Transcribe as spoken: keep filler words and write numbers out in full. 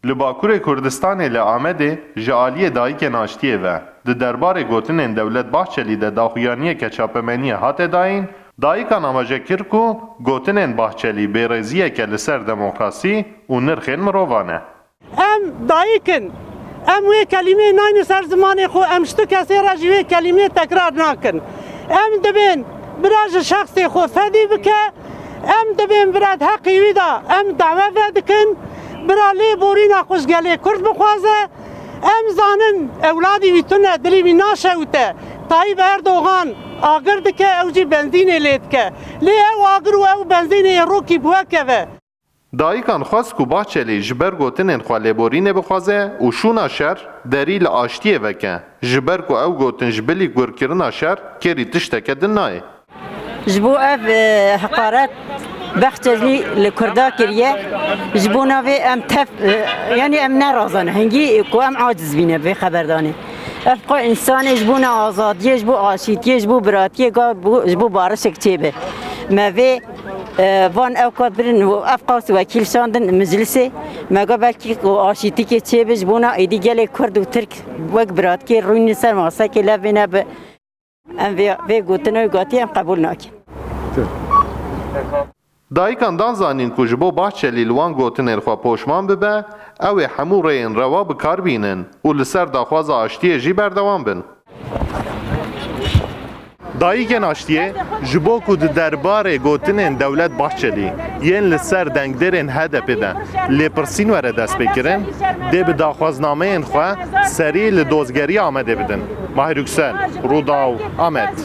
Li Bakurê Kurdistanê li Amedê ji aliyê Dayikên Aştiyê ve di derbarê gotinên Dewlet Bahçelî de daxuyaniyeke çapemeniyê hate dayîn, dayikan amaje kir ku gotinên Bahçelî bêrêziyeke li ser demokrasî û nirxên mirovan e. Em dayik in. Em wê kelîmê nayne ser zimanê xwe, em ji tu kesê re jî wê kelîmê tekrar nakin. Em dibên bira ji şexsê xwe fedî bike, em dibên bira di heqî wî de em dawe vedikin, bira lêborîna xwe ji gelê Kurd bixwaze. Em zanin ewladî wî tune, dilê wî naşewite. Tayyip Erdogan agir dike, ew jî benzînê lê dike. Lê ew agir û ew benzînê yê rokî bi we keve. Dayikan xwest ku Bahçelî ji ber gotinên xwe lêborînê bixwaze û şûna şer derî li aştiyê veke, ji ber ku ew gotin ji bilî gurkirina şer kêrî tişteke din nayê. Ji bo ev, e, heqaret Bahçelî li Kurda kiriye, ji bo navê em tev, e, yanî em nerazan, hingî ku em aciz bîne vê xeberdanê. Ev xwe însanê ji bo ne azadiyê, ji bo aşîtiyê, ji bo biratiyê, ga bo, ji bo barişek çêbe. Me vê E, van ew ka birin û ev qas wekîl şandin meclisê, me got belkî ku aşîtîkê çêbe ji bona êdî gelê Kurd û Tirk wek biratkê rûnî ser masekê levê nebe. Em vê, vê gotina wî gotî em qebûl nakin. Dayikan dan zanîn ku ji bo Bahçelî li wan gotinên xwe poşman bibe, ew ê hemû rêyên rewa bi kar bînin û li ser daxwaza aştiyê jî berdewam bin. Dayikên Aştiyê ji bo ku di derbarê gotinên Dewlet Bahçelî yên li ser dengdêrên H D P de lêpirsîn were destpêkirin, dê bi daxwaznameyên xwe serî li dozgeriya Amedê bidin. Mahir Yüksel, Rûdaw, Amed.